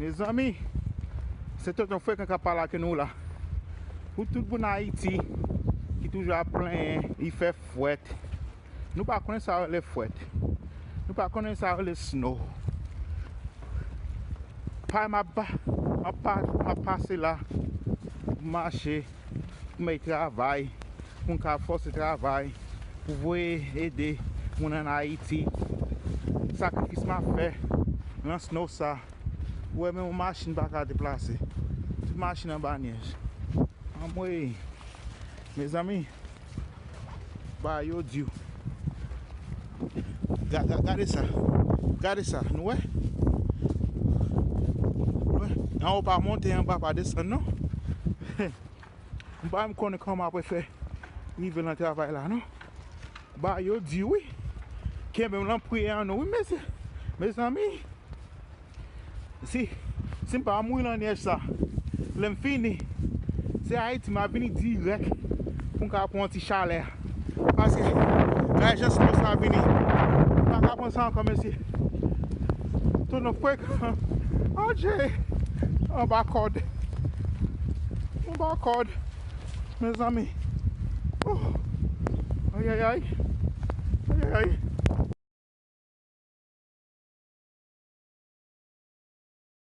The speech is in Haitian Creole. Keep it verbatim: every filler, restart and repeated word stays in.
Mezanmi, se Tonton Frekan k ap pale ak nou la. Pou tout moun Ayiti ki toujou ap plenyen, li fè frèt. Nou pa konnen sa yo rele frèt. Nou pa konnen sa yo rele snow. Pay m ap, m ap, m ap pase la pou mache, pou m travay, pou m ka fòse travay, pou voye ede moun ann Ayiti. Sakrifis m ap fè nan snow sa. Ou wè menm yon machin pa ka deplase. Tout machin anba nyèj. Anmwey. Mezanmi. Ba yo di w. Ga- ga- Gade sa. Gade sa. Nou wè? Nou wè? Anwo pa monte, anba pa desann non. M pa menm konnen kòman apre fè rive nan travay la non. Ba yo di wi. Kenbe m lan priye an nou wi mesye. Mezanmi. Si, si m pa mouri nan nyèj sa, lè m fini, se Ayiti m ap vini dirèk pou m ka pran yon ti chalè. Paske, gade jan snow sa vini. M pa ka pran sa ankò, mesye. Tonton Frekan. Adje. Anba kòd. Anba kòd. Mezanmi. Oh. Ayayay. Ayayay.